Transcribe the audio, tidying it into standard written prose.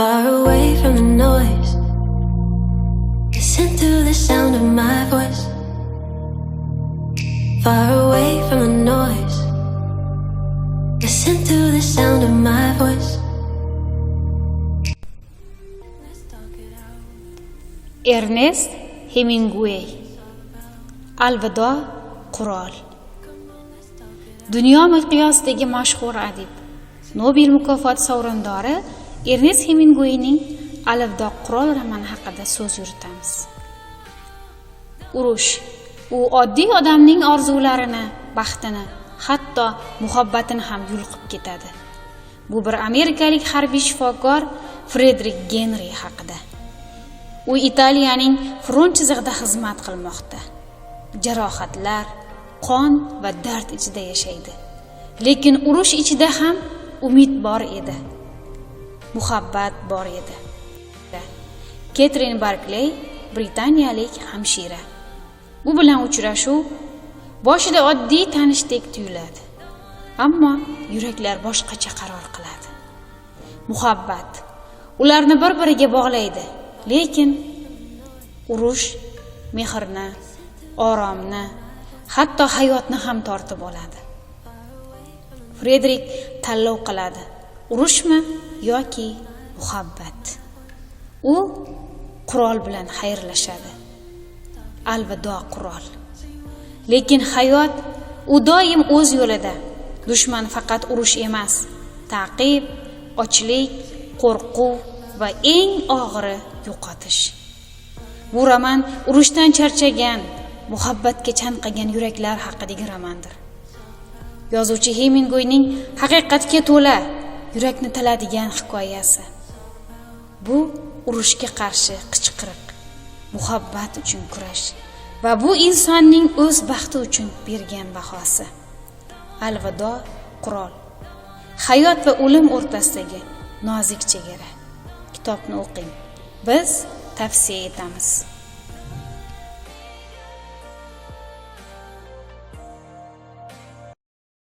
Far away from the noise. Listen to the sound of my voice. Far away from the noise. Listen to the sound of my voice. Let's talk it out. Ernest Hemingway. Alvido, qurol. Dunyo miqyosidagi mashhur adib, Nobel mukofoti sovrindori Ernest Hemingwayning Alvido, qurol romani haqida so'z yuritamiz. Urush u oddiy odamning orzularini, baxtini, hatto muhabbatini ham yulqib ketadi. Bu bir amerikalik harbiy shifokor Fredrik Genri haqida. U Italiyaning front chizig'ida xizmat qilmoqda. Jarohatlar, qon va dard ichida yashaydi. Lekin urush ichida ham umid bor edi. Muhabbat bor edi. Ketrin Barkley britaniyalik hamshira. U bilan uchrashuv boshida oddiy tanishdek tuyuladi. Ammo yuraklar boshqacha qaror qiladi. Muhabbat ularni bir-biriga bog'laydi, lekin urush mehrni, oromni, hatto hayotni ham tortib oladi. Fredrik tanlov qiladi: urushmi yoki muhabbat? U qurol bilan xayrlashadi. Alvido, qurol. Lekin hayot u doim o'z yo'lida. Dushman faqat urush emas, ta'qib, ochlik, qo'rquv va eng og'iri yo'qotish. Bu roman urushdan charchagan, muhabbatga chanqagan yuraklar haqidagi romandir. Yozuvchi Hemingwayning haqiqatga to'la, yurakni tiladigan hikoyasi. Bu urushga qarshi qichqiriq, muhabbat uchun kurash va bu insonning o'z baxti uchun bergan bahosi. Alvido, qurol. Hayot va o'lim o'rtasidagi nozik chegara. Kitobni o'qing. Biz tavsiya etamiz.